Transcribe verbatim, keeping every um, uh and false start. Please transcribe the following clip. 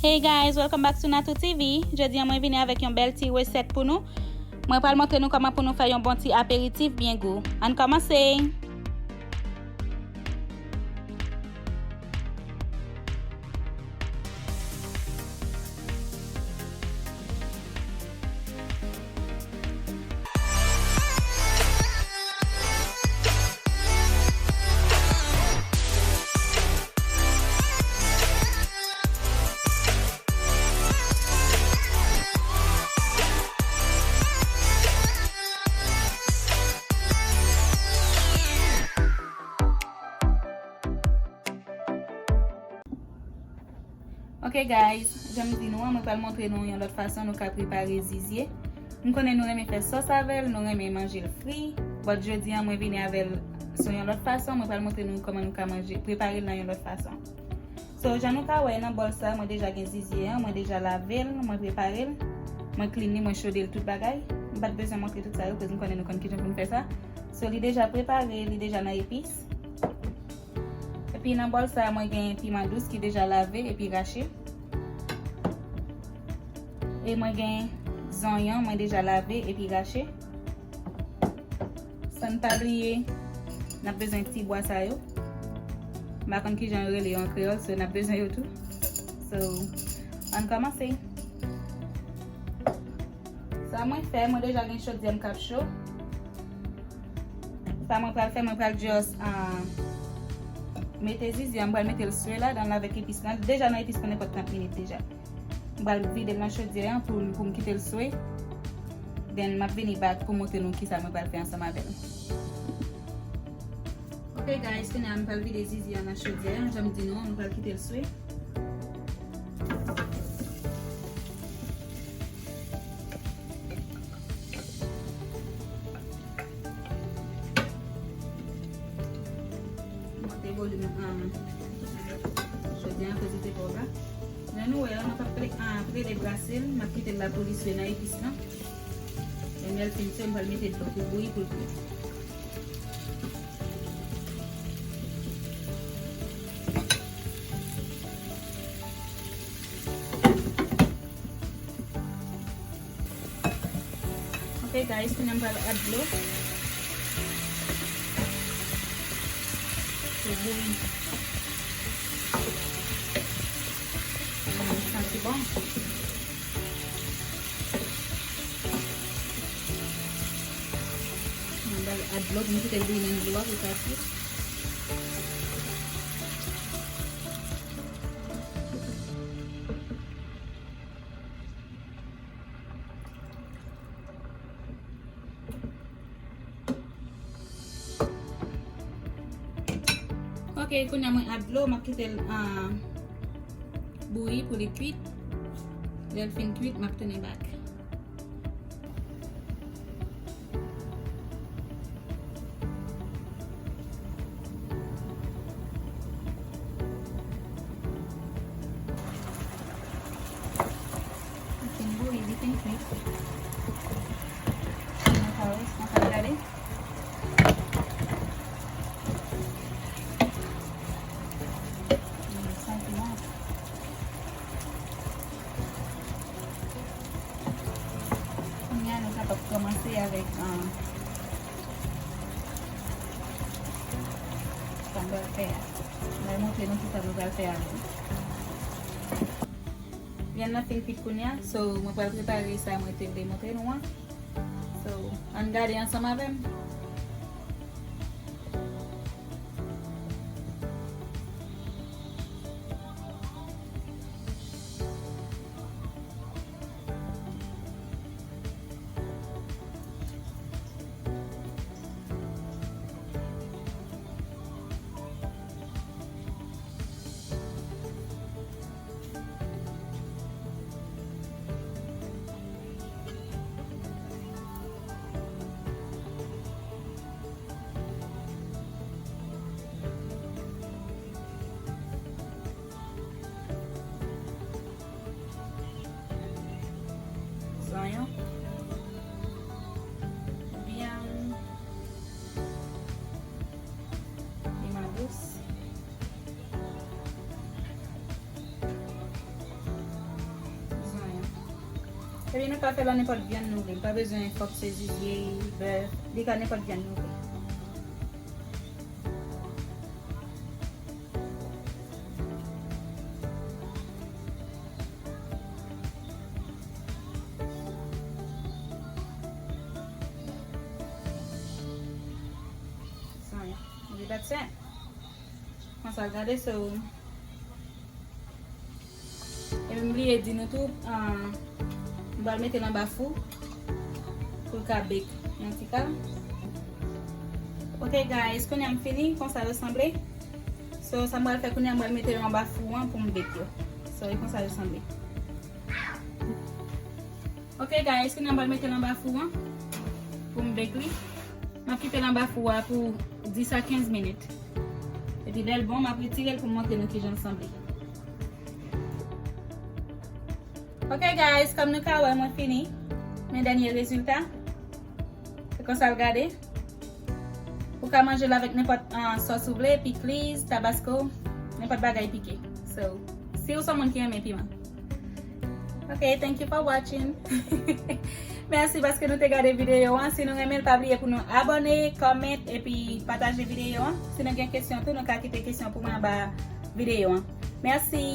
Hey guys, welcome back to Natou T V. Jodi a mwen vini avèk yon bèl ti resèt pou nou. Mwen pral montre nou kòman pou nou fè yon bon ti aperitif byen gou. Ann kòmanse! Ok guys, jan m di nou an, mwen pral montre nou yon lòt fason nou ka prepare zizye. M konnen nou renmen fè sòs avè l, nou renmen manje l fri, but jodi a mwen vini avè l sou yon lòt fason, mwen pral montre nou kòman nou ka manje, prepare l nan yon lòt fason. So, jan nou ka wè nan bòl sa, mwen deja gen zizye an, mwen deja lave l, mwen prepare l, mwen clean li, mwen chode l tout bagay. M pa t bezwen montre tout sa yo, koz m konnen nou konn kijan pou n fè sa. So, li deja prepare, li deja nan epis. Epi nan bòl sa, mwen gen piman dous ki deja lave epi rache. E mwen gen zonyon, mwen deja lave epi rache. San n pa bliye, n ap bezwen ti bwa sa yo. M pa konn kijan yo rele yo an kreyòl, so n ap bezwen yo tou. So, ann kòmanse. Sa mwen fè, mwen deja gen chodyè m k ap cho. Sa mwen pral fè, mwen pral just, ah, mete zizye a, mwen pral mete l swe ladan l avèk epis lan. Deja nan epis lan nenpòt trant minit deja. Mwen pral vide l nan chodyè an pou, pou m kite l swe. Then, m ap vini back pou montre nou kisa mwen pral fè ansanm avè l. Ok guys, kounye a m pral vide zizye a nan chodyè an, jan m di nou an, nou pral kite l swe. Monte volim, um, chodyè an, koz li te twò ba. Jan nou wè a, mwen p ap ple-, ah, plede brase l, m ap kite l la pou li swe nan epis lan. Lè l fin swe, m pral mete dlo pou bouyi pou l kwit. Ok guys, kounye a m pral add dlo. Pou bouyi. Hmm, santi bon. Mwen pral add dlo pou m kite l bouyi nan dlo a pou l ka kwit. Ok, kounye a mwen add dlo, m ap kite l, ah, bouyi pou li kwit. Lè l fin kwit, m ap tounen back. Li fin bouyi, li fin kwit. Ann ka wè, ann ka gade. Hmm, santi bon. Kounye a, nou kapab kòmanse avèk, ah, sa m pral fè a. Mwen montre nou kisa nou pral fè avè l. Vyann nan fin kwit kounye a, so mwen pral prepare sa mwen te vle montre nou an. So, ann gade ansanm avè m. Epi nou ka fè l an nenpòt vyann nou vle. Li pa bezwen fòk se zizye, bèf. Li ka nenpòt vyann nou vle. Sorry. Maybe that's it. Konsa, gade, so. Epi m bliye di nou tou, ah, m pral mete l anba fou pou l ka bake yon ti ka. Ok guys, kounye a m fini, konsa yo sanble. So, sa m pral fè kounye a, m pral mete yo anba fou an pou m bake yo. So, e konsa yo sanble. Ok guys, kounye a m pral mete l anba fou an pou m bake li. M ap kite l anba fou a pou dis a kenz minit. Epi lè l bon, m ap retire l pou m montre nou kijan l sanble. Ok guys, kòm nou ka wè, mwen fini. Men dènye rezilta. Se konsa l gade. Ou ka manje l avèk nenpòt, ah, sòs ou vle, pikliz, tabasko, nenpòt bagay pike. So, si ou se yon moun ki renmen piman. Ok, thank you for watching. Mèsi paske nou te gade videyo an. Si nou renmen l, pa bliye pou nou abòne, kòmante, epi pataje videyo an. Si nou gen kesyon tou, nou ka kite kesyon pou mwen anba videyo an. Mèsi.